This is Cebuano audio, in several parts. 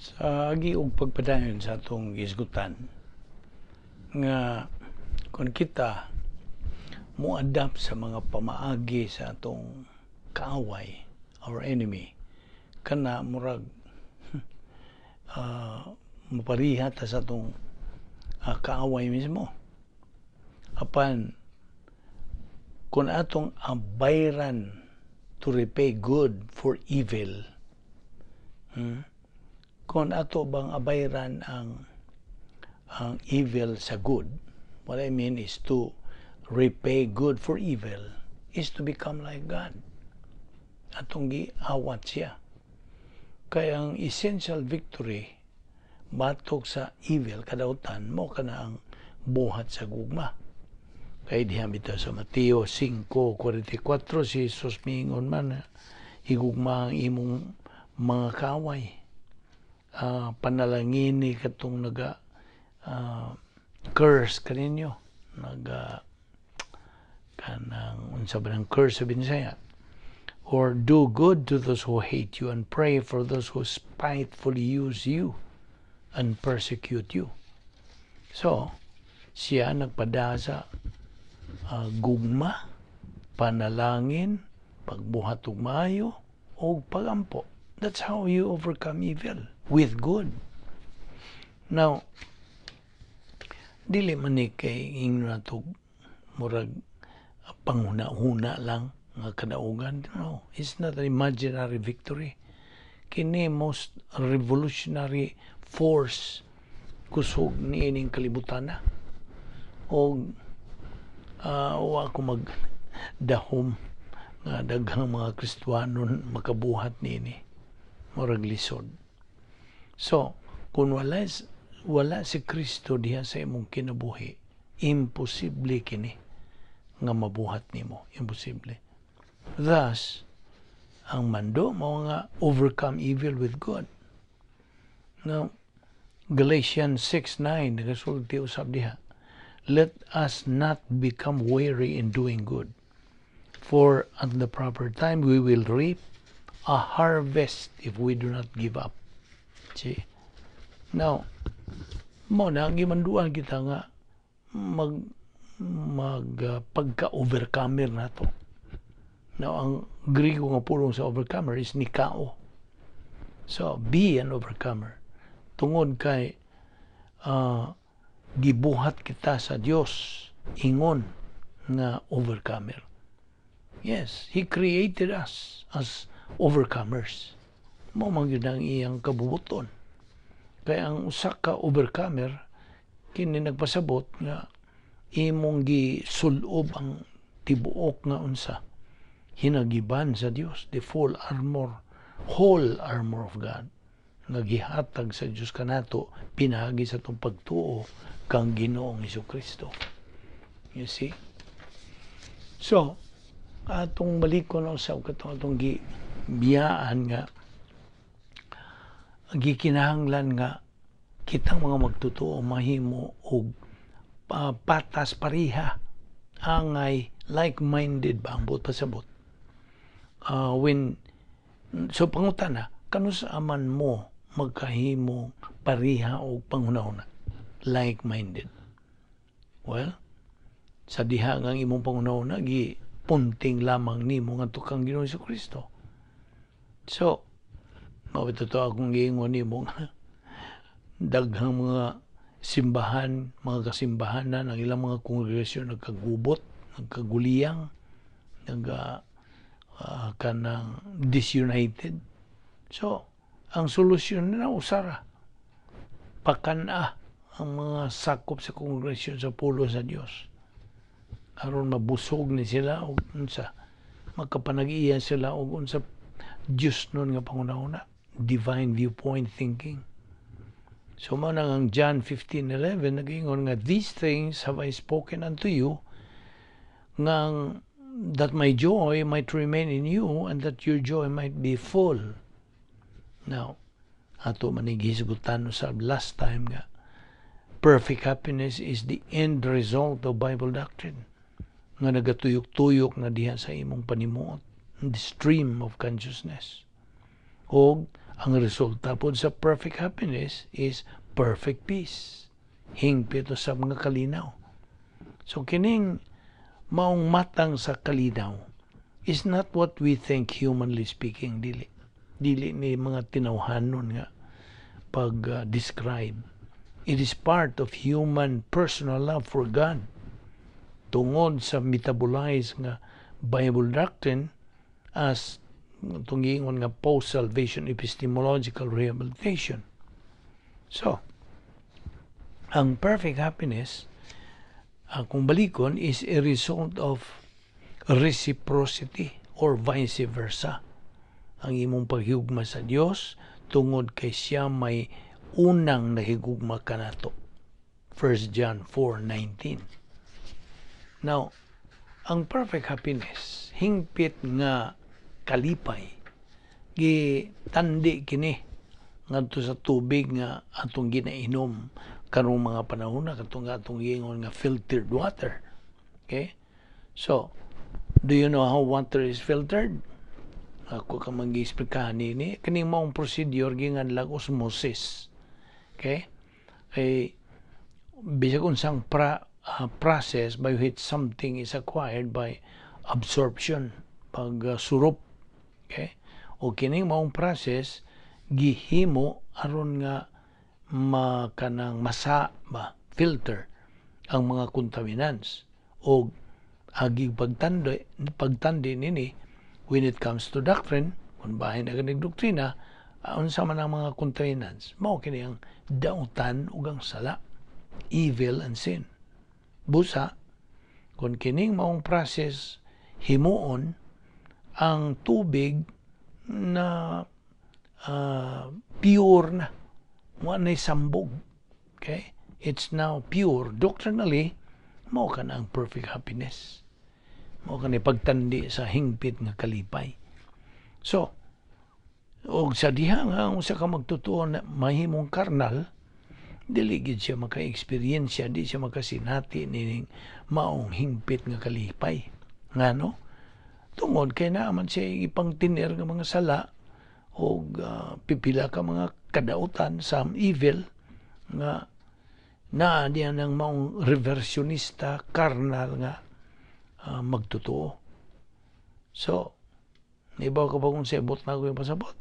Sa agi og pagpadayon sa atong gisgutan nga kung kita mo adapt sa mga pamaagi sa atong kaaway, our enemy, kana murag mapariha ta sa atong kaaway mismo. Apan kung atong abayran to repay good for evil, Kung ato bang abayran ang evil sa good, what I mean is to repay good for evil is to become like God. Atong giawat siya. Kaya ang essential victory batok sa evil, kadautan, mao kana ang buhat sa gugma. Kay diha bitaw sa Mateo 5:44, si Jesus miingon man, "Higugma ang imong mga kaaway. Panalangini katong naga curse kaninyo," naga kanang unsa ba ng curse sa Binsaya, or "Do good to those who hate you and pray for those who spitefully use you and persecute you." So siya nagpada sa gugma, panalangin, pagbuhat og maayo ug pagampo. That's how you overcome evil, with good. Now, dili man ni kay ingnon nato murag panghuna-huna lang nga kadaugan. No, it's not an imaginary victory. Kini most revolutionary force kusog niining kalibutan na. Og wa ko mag dahom nga daghang mga Kristuhanon makabuhat niini. Murag lisod. So, kung wala si Kristo diha sa imong kinabuhi, imposible kini nga mabuhat nimo, imposible. Thus, ang mando mao nga overcome evil with good. Now, Galatians 6:9 nagasulti usab diha. "Let us not become weary in doing good, for at the proper time we will reap a harvest if we do not give up." See? Now, mao na gimanduan kita nga mag mag pagka-overcomer nato. Now, ang Griego nga pulong sa overcomer is nikao. So, be an overcomer. Tungod kay gibuhat kita sa Dios ingon nga overcomer. Yes, He created us as overcomers. Mao man gyud ang iyang kabubuton. Kaya ang usa ka overcomer kini nagpasabot nga imong gisulob ang tibuok nga unsa hinagiban sa Dios, the full armor, whole armor of God nga gihatag sa Dios kanato pinaagi sa atong pagtuo kang Ginoong Kristo. You see? So, atong balikon usab katong atong gibiyaan nga gikinahanglan nga kitang mga magtotoo mahimo og patas, pareha, angay, like-minded ba ang buot pasabot. When so pangutana, kanus-a man mo magkahimo pareha og panghunahuna, like-minded? Well, sa diha nga ang imong panghunahuna gi punting lamang nimo ngadto kang Ginoong Kristo. So mao to akong giingon nimo nga daghang mga simbahan, mga kasimbahanan, ang ilang mga kongregasyon nagkagubot, nagkaguliyang, nag kanang disunited. So, ang solusyon na usara. Pakan-a ang mga sakop sa kongregasyon sa pulong sa Dios. Aron mabusog ni sila og unsa makapanag-iya sila og unsa Dios nun nga panghunahuna, divine viewpoint thinking. So mao nang ang John 15:11 nag-ingon nga, "These things have I spoken unto you nga that my joy might remain in you and that your joy might be full." Now, ato man hisgutan sa last time nga perfect happiness is the end result of Bible doctrine nga nagatuyok-tuyok na diha sa imong panimuot, the stream of consciousness. Og Ang resulta po sa perfect happiness is perfect peace. Hingpit sa mga kalinaw. So kining maong matang sa kalinaw is not what we think, humanly speaking, dili. Dili ni mga tinawhanon nga pag-describe. It is part of human personal love for God. Tungod sa metabolize nga Bible doctrine as itong giingon nga post-salvation epistemological rehabilitation. So, ang perfect happiness, kung balikon, is a result of reciprocity or vice versa. Ang imong paghigugma sa Dios tungod kay siya may unang nahigugma kanato. 1 John 4:19. Now, ang perfect happiness, hingpit nga kalipay, gitandi kini ngadto sa tubig nga atong ginainom karong mga panahon na, katong atong giingon nga filtered water. Okay? So, do you know how water is filtered? Ako ka man gi-explikahan nini. Kining maong procedure ginganlag osmosis. Okay? Kay bisag unsang process by which something is acquired by absorption, pag surop. Okay? O kining maong process gihimo aron nga makanang masa ba, filter ang mga contaminants, o agi pagtandi nini when it comes to doctrine, kung bahin na ganing doktrina, unsa man ang mga contaminants, mao kini ang dautan ug ang sala, evil and sin. Busa kung kining maong process himuon, ang tubig na pure na, wa nay sambog. Okay, it's now pure. Doctrinally, mao kana ang perfect happiness, mao kani pagtandi sa hingpit nga kalipay. So og sa diha nga ang usa ka magtotoo na mahimong karnal, dili gid siya maka-eksperyensya, di siya makasinati nining maong hingpit nga kalipay. Ngano? Tungod kay naa man siya ipangtinir nga mga sala og pipila ka mga kadautan, some evil nga naa diyan ang maong reversionista karnal nga magtotoo. So, ibaw ka ba kung sebot na ako yung pasabot?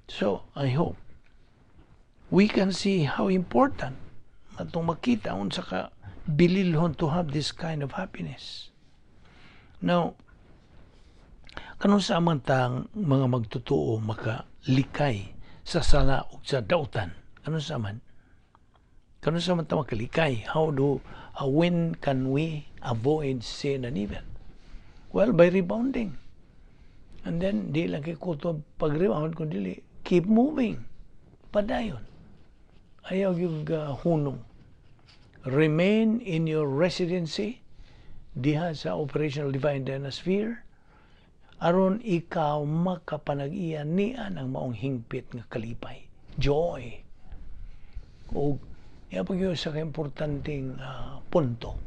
So, I hope we can see how important atong makita unsa ka bililhon to have this kind of happiness. Now, kanus-a man tang mga magtotoo makalikay sa sala ug sa dautan? Kanus-a man? Kanus-a man ta makalikay? How do when can we avoid sin and evil? Well, by rebounding. And then, di lang kay kutob pag-rebound, kundi dili, keep moving. Padayon. Ayaw yung hunong. Remain in your residency diha sa operational divine dynasphere aron ikaw makapanag-iya niya ng maong hingpit nga kalipay. Joy. O iya pag sa kaimportanteng punto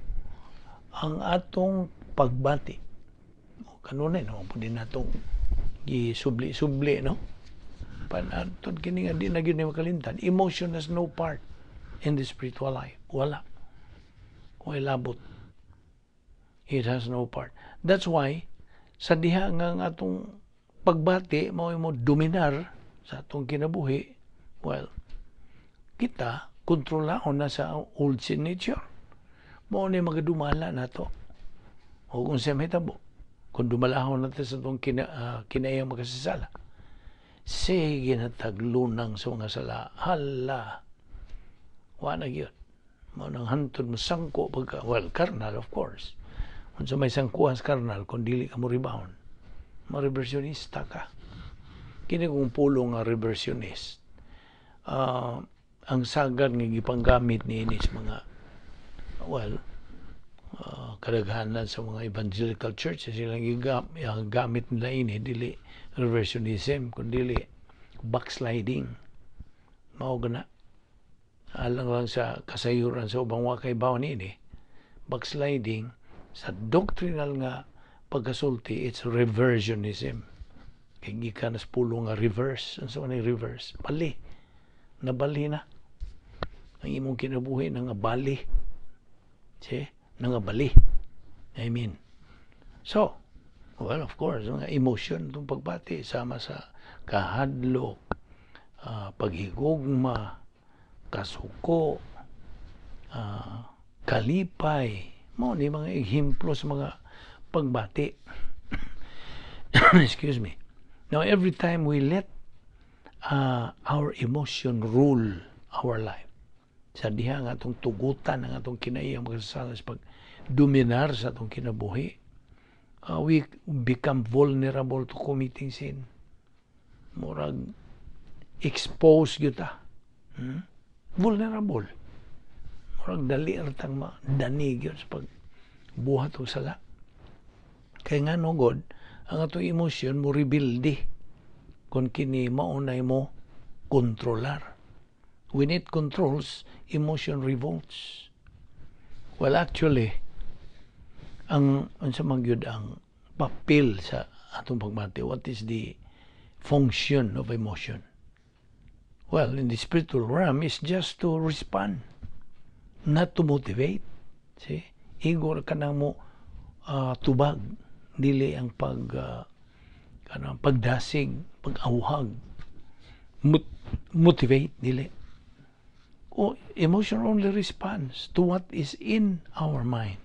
ang atong pagbati. O, kanunay naman po din natong gisubli-subli, no? Panatod kini nga di na gyud ni makalimtan. Emotion has no part in the spiritual life. Wala. Way labot. It has no part. That's why, sa diha nga ang atong pagbati, mao mo dominar sa atong kinabuhi, well, kita, kontrolahon na sa old sin nature. Mao ni magadumala nato. O kung siya mahitabo, kung dumalahon natin sa atong kinaiyang makasasala, sige na taglunang sa mga sala. Hala, wa na gyud. Mao nang hantod mo sangko pagka, well, carnal, of course. Unsa may sangkuhan sa carnal kung dili ka mo rebound? Ma-reversionista ka. Kini kung pulong nga reversionist, ang sagad nga gipanggamit niini sa mga, well, kadaghanan sa mga evangelical churches, silang gamit nila ini dili reversionism kundi backsliding. Mao gana, alang lang sa kasayuran sa ubang wakay baw niini, backsliding sa doctrinal nga pagkasulti, it's reversionism. Kay gikan sa pulong nga reverse. Unsa man reverse? Bali. Nabali na. Ang imong kinabuhi nangabali. See? Nangabali. I mean. So, well, of course, mga emotion itong pagbati sama sa kahadlok, paghigugma, kasuko, kalipay. Mao ni mga ehemplo sa mga pagbati. Excuse me. Now, every time we let our emotion rule our life, sa diha nga atong tugutan ang atong kinaiyang makasasala sa pagdominar sa atong kinabuhi, we become vulnerable to committing sin. Murag expose gyud ta. Vulnerable. Murag dali ra tang madani gyud sa pagbuhat og sala. Kay ngano god, ang atong emosyon mo rebelde kung kini maunay mo kontrolar. When it controls, emotion revolts. Well, actually, ang unsa man gyud ang papel sa atong pagmati? What is the function of emotion? Well, in the spiritual realm is just to respond, not to motivate. See? Igo ra ka nang mo tubag, dili ang pag kanang pagdasig, pag-awhag, motivate dili. O emotion only responds to what is in our mind.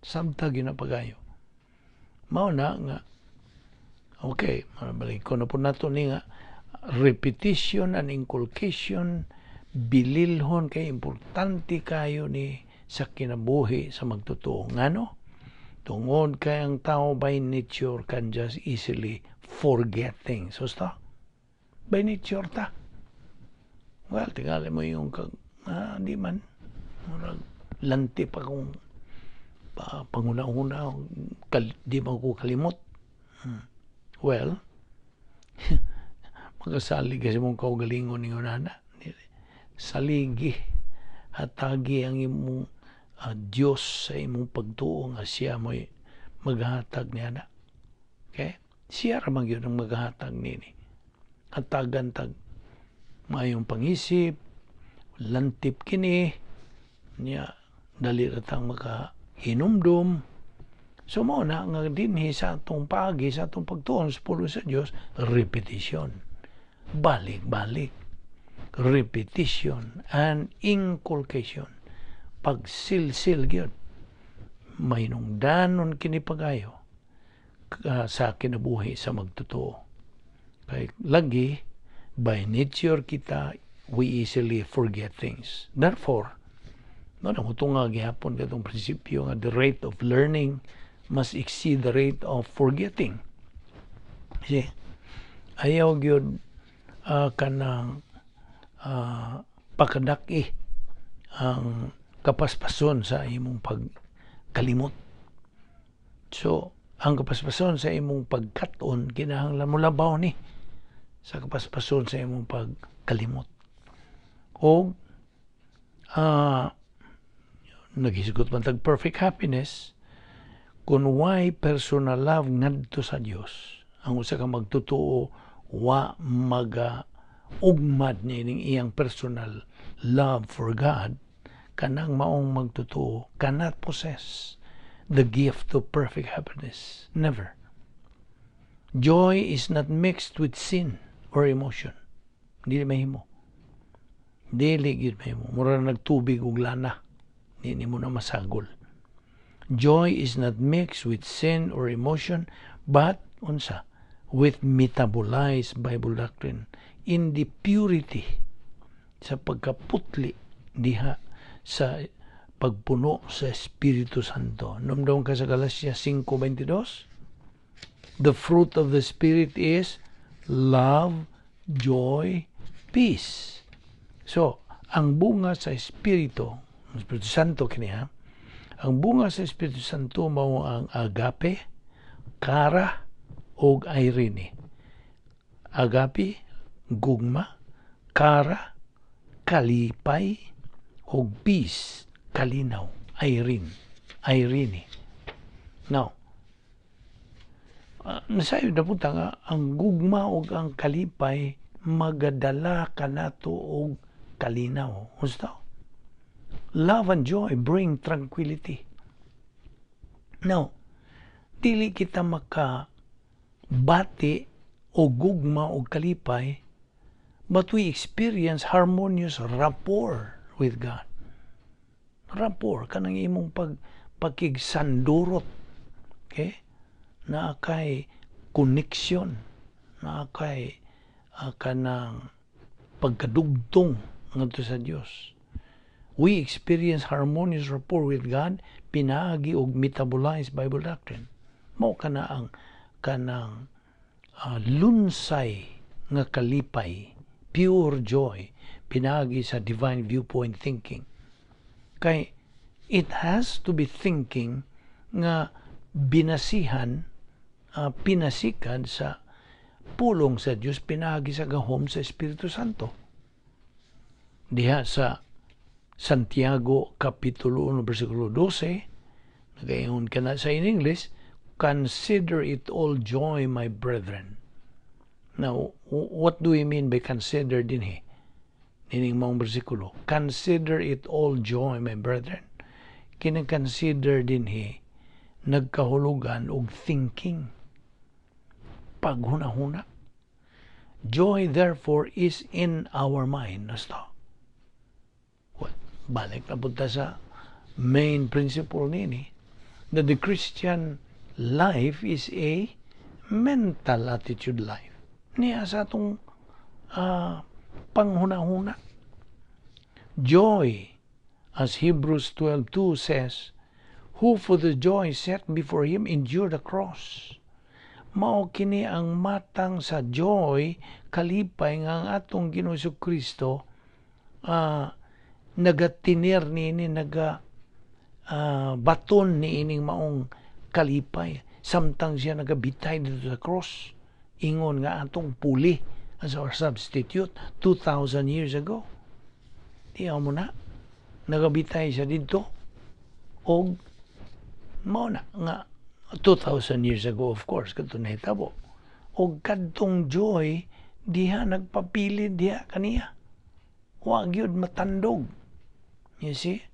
Samtang gyud na pagayo. Mao na nga okay, balik ko na po nato ni nga repetition and inculcation, bililhon kay importante kayo ni sa kinabuhi sa magtotoo. Ngano? Tungod kay ang tao by nature can just easily forget things. So, by nature ta. Well, tingali mo yung kag, di man. Murag, lanti pa kung pa, panguna-una, di man ko kalimot. Well, magasalig kasi mong kaugalingon ningon ana. Saligi, hatagi ang imong Dios sa imong pagtuo nga siya mo'y maghatag niya na. Okay? Siya ra man gyud ang maghatag nini. Hatagan tag maayong pangisip, lantip kini, niya dali ra tang makahinumdum. So mao na nga dinhi sa atong paagi sa atong pagtuon sa pulong sa Dios, repetition. Balik-balik. Repetition and inculcation. Pagsilsil gyud. Mahinungdanon kini pagayo sa kinabuhi sa magtotoo. Kay lagi by nature kita, we easily forget things. Therefore, no, nga gihapon katong prinsipyo nga the rate of learning must exceed the rate of forgetting. See? Ayaw gyud kanang pakadaki ang kapaspason sa imong pagkalimot. So, ang kapaspason sa imong pagkat-on kinahanglan mo labaw ni sa kapaspason sa imong pagkalimot. O naghisgot man tag perfect happiness kung why personal love ngadto sa Dios. Ang usa ka magtotoo wa maga ugmad niining iyang personal love for God, kanang maong magtotoo cannot possess the gift of perfect happiness. Never. Joy is not mixed with sin or emotion. Dili mahimo. Dili gyud mahimo. Mura nagtubig ug lana. Di nimo na masagol. Joy is not mixed with sin or emotion, but unsa? With metabolized Bible doctrine in the purity sa pagkaputli diha sa pagpuno sa Espiritu Santo. Numdum ka sa Galatia 5:22? The fruit of the Spirit is love, joy, peace. So, ang bunga sa Espiritu, ang Espiritu Santo kini ha, ang bunga sa Espiritu Santo mao ang agape, kara, ug irene. Agape, gugma, kara, kalipay, ug peace, kalinaw, irene, irene. Now, Nasayod na punta nga ang gugma ug ang kalipay magadala kanato og kalinaw. Gusto? Love and joy bring tranquility. Now, dili kita maka bati o gugma o kalipay, but we experience harmonious rapport with God. Rapport, kanang imong pakigsandurot. Okay? Naa kay connection, naa kay kanang pagkadugtong ngadto sa Dios. We experience harmonious rapport with God pinaagi og metabolized Bible doctrine. Mao kana ang kanang lunsay nga kalipay, pure joy, pinaagi sa divine viewpoint thinking. Kay it has to be thinking nga binasihan, pinasikan sa pulong sa Dios pinaagi sa gahom sa Espiritu Santo. Diha sa Santiago Kapitulo 1 versikulo 12, nagaingon kana sa in English, "Consider it all joy, my brethren." Now, what do we mean by "consider" dinhi? Nining maong bersikulo. "Consider it all joy, my brethren." Kini "consider" dinhi nagkahulugan og thinking. Paghuna-huna. Joy, therefore, is in our mind. Nasta. Well, balik na punta sa main principle nini that the Christian life is a mental attitude life. Niya sa atong panghuna-huna. Joy, as Hebrews 12:2 says, "who for the joy set before him endured the cross." Mao kini ang matang sa joy, kalipay nga ang atong Ginoong Kristo nagatinir niini, naga baton niining maong kalipay samtang siya nagabitay didto sa cross ingon nga atong puli as our substitute 2,000 years ago. Tiyaw mo na, nagabitay siya didto og mao na nga 2,000 years ago, of course, kadto nahitabo og kadtong joy diha nagpapili diha kaniya, wa gyud matandog. You see,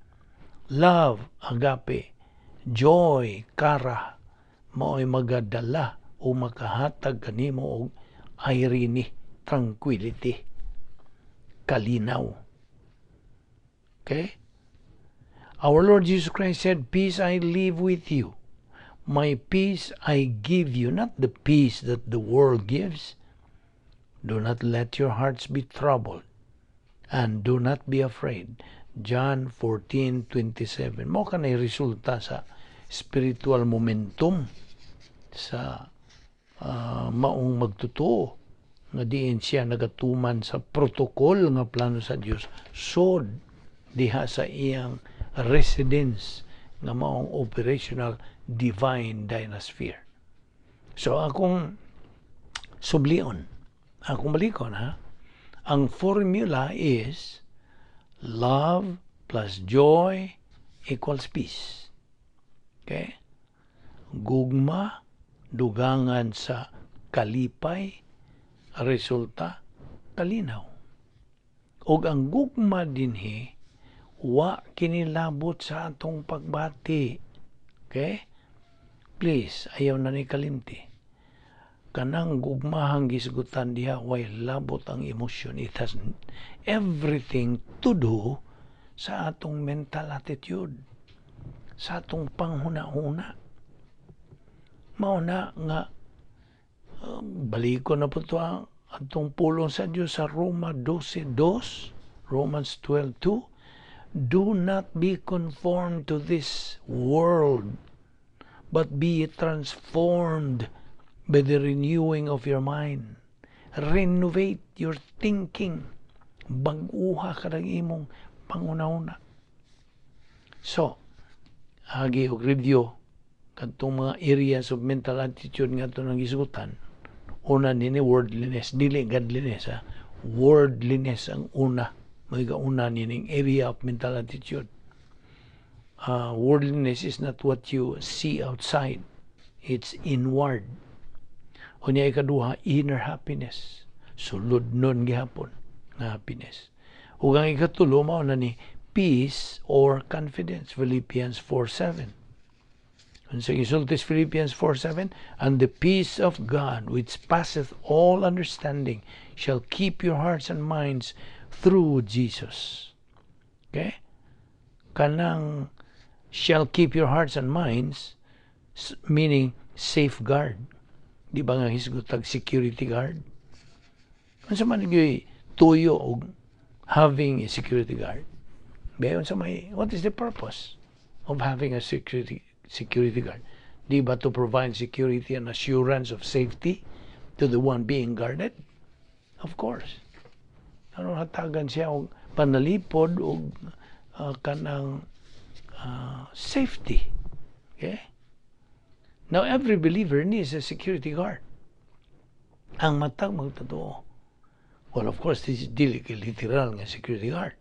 love, agape, joy, chara, mao'y magadala o makahatag kanimo og irene, tranquility, kalinaw. Okay? Our Lord Jesus Christ said, "Peace I leave with you. My peace I give you, not the peace that the world gives. Do not let your hearts be troubled, and do not be afraid." John 14:27. Mao kanay resulta sa spiritual momentum sa maong magtotoo nga diin siya nagatuman sa protocol nga plano sa Dios sod diha sa iyang residence nga maong operational divine dynasphere. So akong sublion, akong balikon ha, ang formula is love plus joy equals peace. Okay? Gugma, dugangan sa kalipay, resulta, kalinaw. Og ang gugma dinhi, wa kinilabot sa atong pagbati. Okay? Please, ayaw na ni kalimti. Kanang gugmahang gisgutan diha, way labot ang emosyon. It has everything to do sa atong mental attitude, sa atong panghuna-huna. Mao na nga baliko na po to ang atong pulong sa Dios sa Roma 12:2, Romans 12:2, "Do not be conformed to this world, but be transformed by the renewing of your mind." Renovate your thinking. Bag-uha ka ng imong panghuna-huna. So, agi og review kadtong mga areas of mental attitude nga ato nang gisgutan. Una nini, worldliness, dili godliness ha. Worldliness ang una, may gauna nining area of mental attitude. Worldliness is not what you see outside. It's inward. Unya ikaduha, inner happiness. Sulod nun gihapon nga happiness. Ug ang ikatulo mao na ni peace or confidence, Philippians 4:7. Unsa gisulti sa Philippians 4:7? "And the peace of God, which passeth all understanding, shall keep your hearts and minds through Jesus." Okay? Kanang "shall keep your hearts and minds," meaning safeguard. Di ba nga hisgot tag security guard? Unsa man gyud tuyo og having a security guard? Ba, unsa may, what is the purpose of having a security guard? Di ba to provide security and assurance of safety to the one being guarded? Of course. Ano, hatagan siya og panalipod og kanang safety. Okay? Now, every believer needs a security guard. Ang matag magtotoo. Well, of course, this is dili kay literal nga security guard.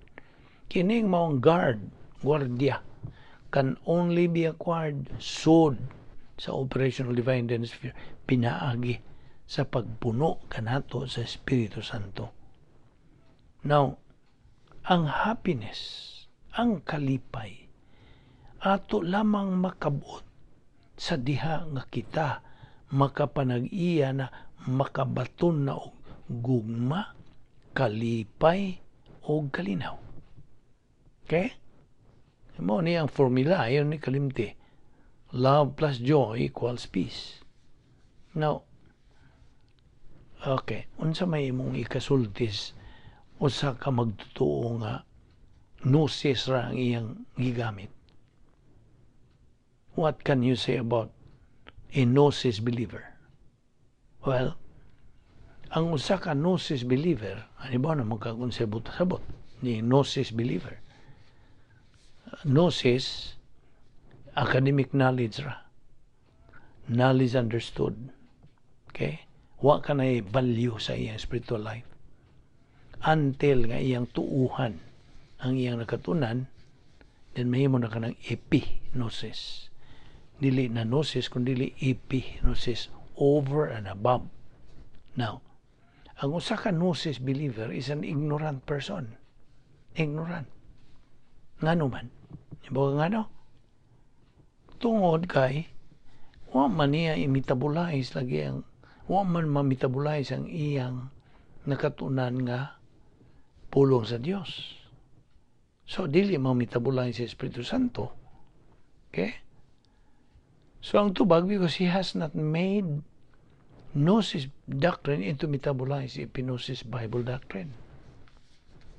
Kining maong guard, guardia, can only be acquired sud sa operational divine sphere, pinaagi sa pagpuno kanato sa Espiritu Santo. Now, ang happiness, ang kalipay, ato lamang makabot sa diha nga kita makapanag-iya na makabaton na og gugma, kalipay og kalinaw. Okay? Mao ni ang formula, ayon ni kalimti. Love plus joy equals peace. Now, okay, unsa may imong ikasultis usa ka magtotoo nga gnosis ra ang iyang gigamit? What can you say about a gnosis believer? Well, ang usa ka gnosis believer, ano ba na magkakonsebot sabot ni gnosis believer? Gnosis, academic knowledge ra. Knowledge understood. Okay? Wa ka na value sa iyang spiritual life. Until nga iyang tuuhan ang iyang nakatunan, then mahimo na ka ng epignosis. Dili na gnosis, kundi epignosis, over and above. Now, ang usa ka gnosis believer is an ignorant person. Ignorant. Ngano man? Ibaw ngano? Tungod kay wa man niya i-metabolize lagi ang wa man ma-metabolize ang iyang nakatunan nga pulong sa Dios. So dili ma-metabolize sa Espiritu Santo. Okay? So ang tubag, because he has not made gnosis doctrine into metabolize epignosis Bible doctrine.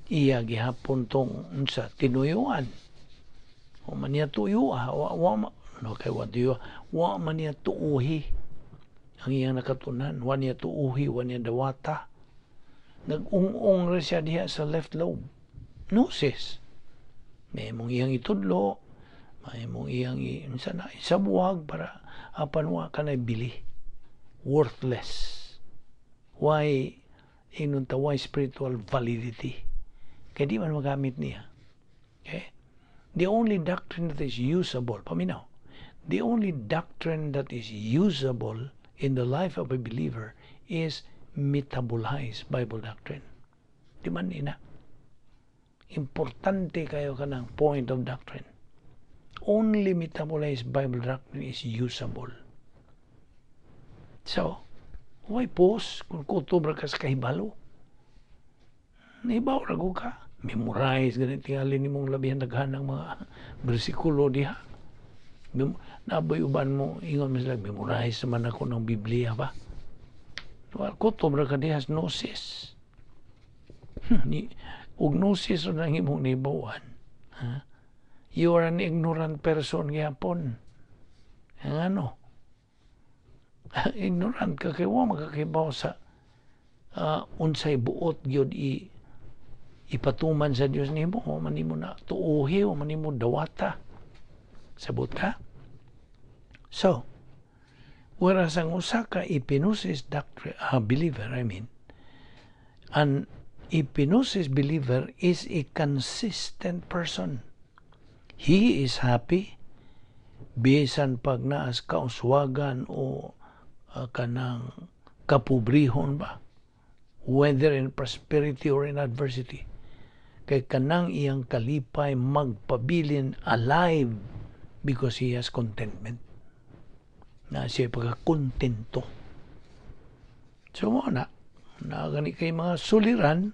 Iya gihapon tong unsa, tinuyuan. Wa man niya tuyo, wa, wa, no, kay wa tuyo, wa man niya tuuhi ang iyang nakatunan, wa niya tuuhi, wa niya dawata. Nag-ung-ong ra siya diha sa left lobe. Gnosis. May mong iyang itudlo, may mong iyang unsa na, isabuhag para apan wa ka na bili. Worthless. Why ingon ta, why spiritual validity? Kay di man magamit niya. Okay? The only doctrine that is usable, paminaw, the only doctrine that is usable in the life of a believer is metabolized Bible doctrine. Di man ina. Importante kayo kanang point of doctrine. Only metabolized Bible doctrine is usable. So, why pause kung kutob ra ka sa kahibalo? Nahibaw ra ka. Memorize ganit tingali nimong labihan daghan ng mga bersikulo diha. Naboy uban mo ingon man sila, "Memorize man ako ng Biblia ba?" Well, kutob ra ka diha sa gnosis. Ni ug gnosis ra nang imong nibawan. Ha? You are an ignorant person gihapon. Ang ano? Ignorant ka kay wa makakibaw sa unsay buot gyud i ipatuman sa Dios nimo, wa man nimo na tuuhi, wa man nimo dawata. Sabot ka? So, whereas ang usa ka epignosis doctrine, believer, I mean, an epignosis believer is a consistent person. He is happy bisan pag naas kauswagan o kanang Kapobrehon ba, whether in prosperity or in adversity. Kay kanang iyang kalipay magpabilin alive because he has contentment. Na siya pagkakontento. So mao na, na gani kay mga suliran.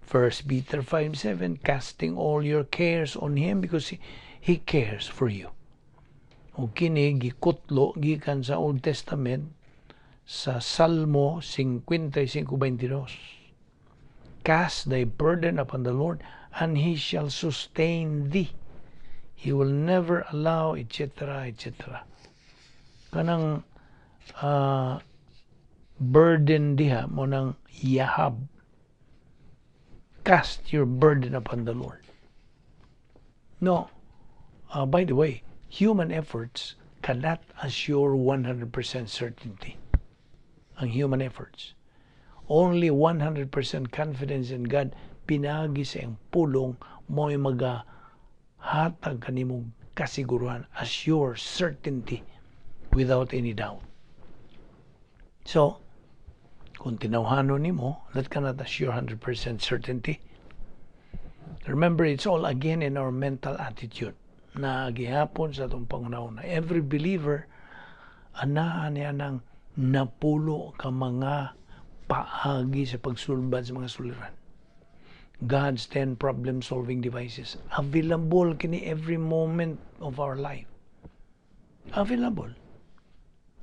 1 Peter 5:7, casting all your cares on Him because He cares for you. O kini gikutlo gikan sa Old Testament sa Salmo 55:22. "Cast thy burden upon the Lord and He shall sustain thee. He will never allow," etc., etc. Kanang burden diha mao nang yahab. Cast your burden upon the Lord. No, by the way, human efforts cannot assure 100% certainty. Ang human efforts. Only 100% confidence in God pinaagi sa iyang pulong mo'y magahatag kanimong kasiguruhan, assure certainty without any doubt. So, kung tinawhanon nimo, that cannot assure 100% certainty. Remember, it's all again in our mental attitude na gihapon sa atong panghunahuna. Every believer, anaa niya ng napulo ka mga paagi sa pagsulbad sa mga suliran. God's 10 problem-solving devices. Available kini every moment of our life. Available.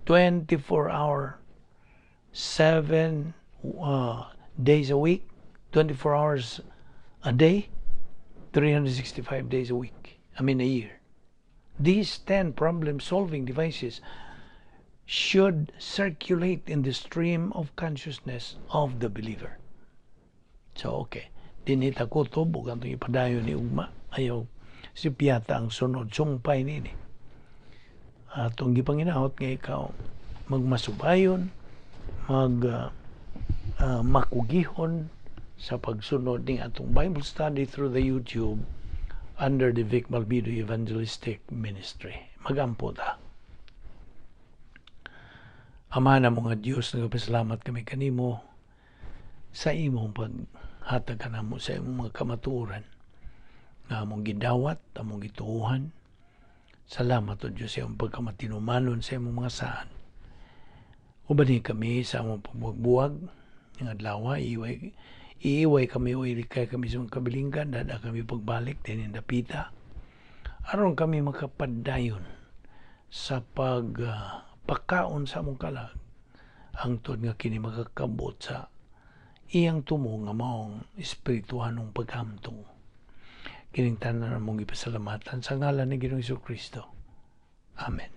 24 hour, 7 days a week, 24 hours a day, 365 days a week. I mean, a year. These 10 problem-solving devices should circulate in the stream of consciousness of the believer. So, okay. Dinhi ta kutob ug atong ipadayon ni ugma. Ayaw sipyata ang sunod sungpay nini. Atong gipanginahot nga ikaw magmasubayon, mag makugihon sa pagsunod ning atong Bible study through the YouTube under the Vic Malvido Evangelistic Ministry. Magampo ta. Ama na mga Diyos, nagpasalamat kami kanimo sa imong paghatag kanamo sa imong mga kamatuoran nga among gidawat, among gituohan. Salamat o Diyos sa imong pagkamatinumanon sa imong mga saan. Ubani kami sa among pagbuwag ng adlaw, iiway, iiway kami o ilikay kami sa mga kabilinggan, dada kami pagbalik din dapita. Aron kami makapadayon sa pag pakaon sa among kalag, hangtod nga kini makakabot sa iyang tumo nga maong espirituhanong paghamtong. Kining tanan among ipasalamatan sa ngalan ni Ginoong Kristo. Amen.